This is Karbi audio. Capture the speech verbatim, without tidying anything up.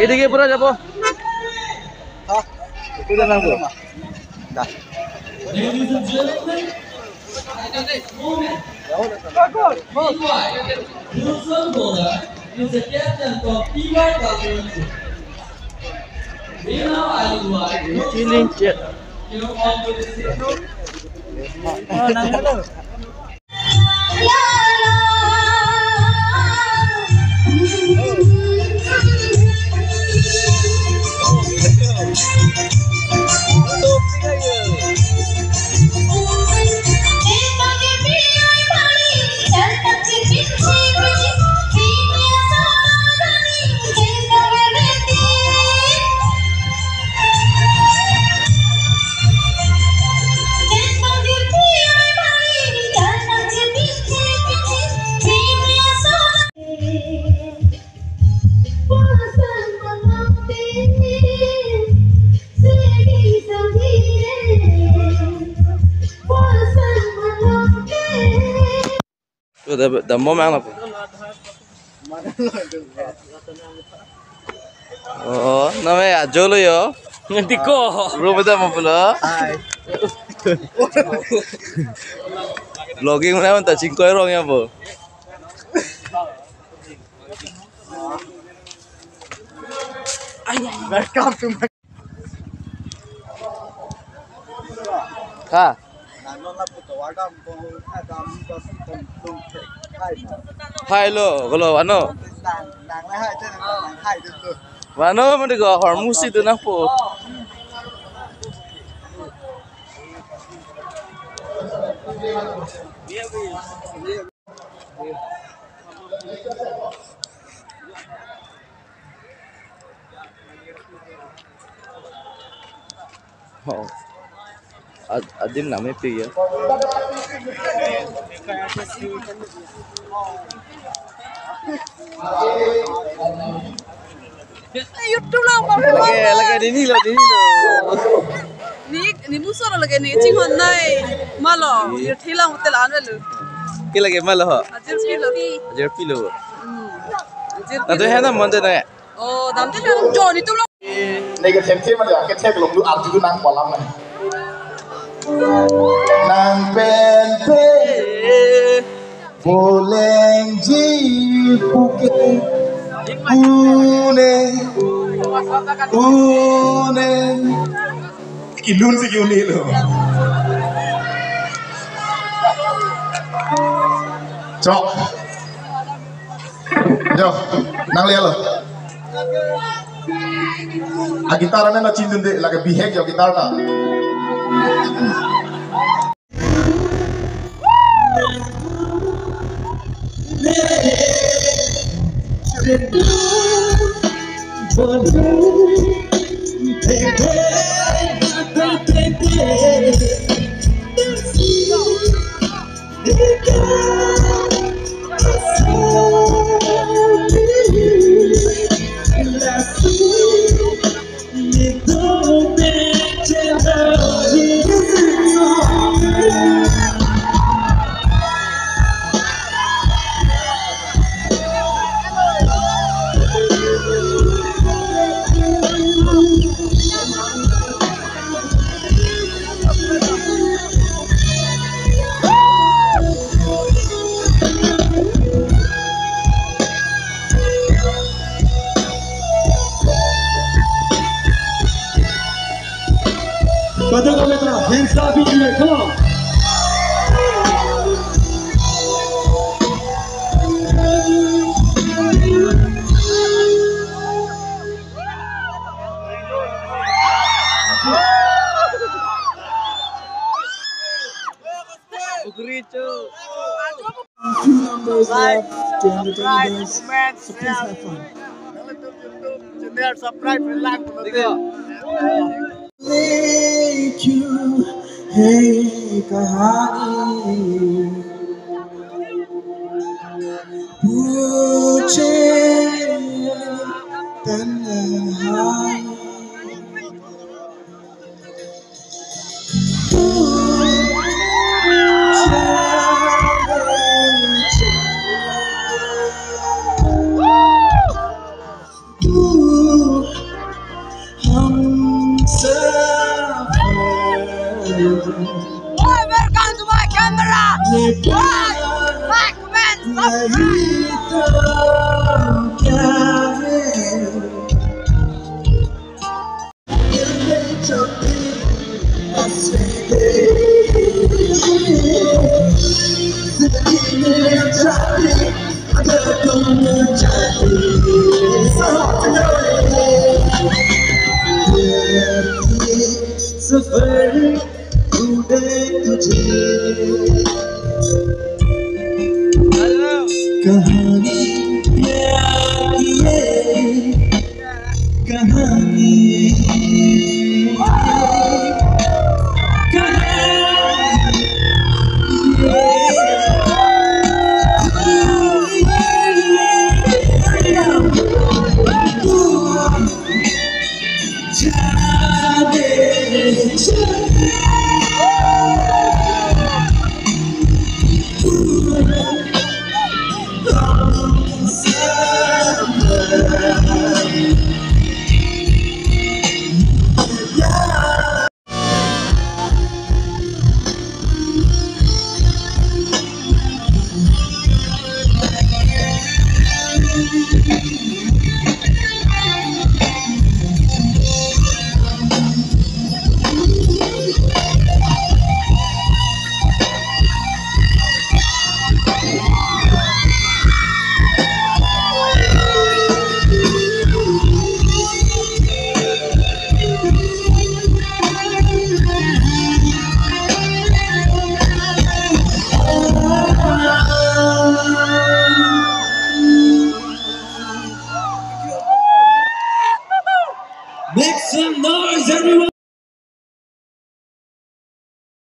এদিকে পুরা যাবো। হ্যাঁ, কোথায় নামবো? Ladies and gentlemen, at this moment, meanwhile, Wilson Bola is the captain for P Y Cultural Group. We now invite Wilson Bola, you know, onto the stage. Tuh, dah, dah mau main apa? Oh, namanya ajo lo yo. Nanti ko. Bro, beda mau pula. Hai. Vlogging mana tak cingkoi rong ya, Bu? Welcome to my Ha. Hai lo, kalau ano? Vano mati ko hormusi tu nangpo. Oh. Ad-, adim name pi ya. YouTube lang, Bang. Lagi, lagi di ni lo, di ni lo. Ni, ni muso lo lagi ni chinghon nai. Malo, iya. YouTube lang hotel anu lo. Ke lagi malo ho? Ajir pilo. Ajir pilo. Hmm. Ajir pilo. Atu hai na mon te na. Oh, dam te lang Johnny tu lo. Ne ke them them aja, ke them long lu arju tu nang kolam na. Nang pen pe boleng ji puke. Une, une. Kilun si kiuni lo. Chok. Jo, nang lihat lo. A guitar na chinidunde, lake bihek jo guitar ta. Pada kami telah hands up ini, come on. Few numbers left to entertain you guys, so please have fun. Make you, hey, kahani. Puche tanhai. Camera. Like, like, comment, subscribe. सफर ढूंढे तुझे। कहानी प्यार की ये, कहानी, कहानी। Make some noise, everyone!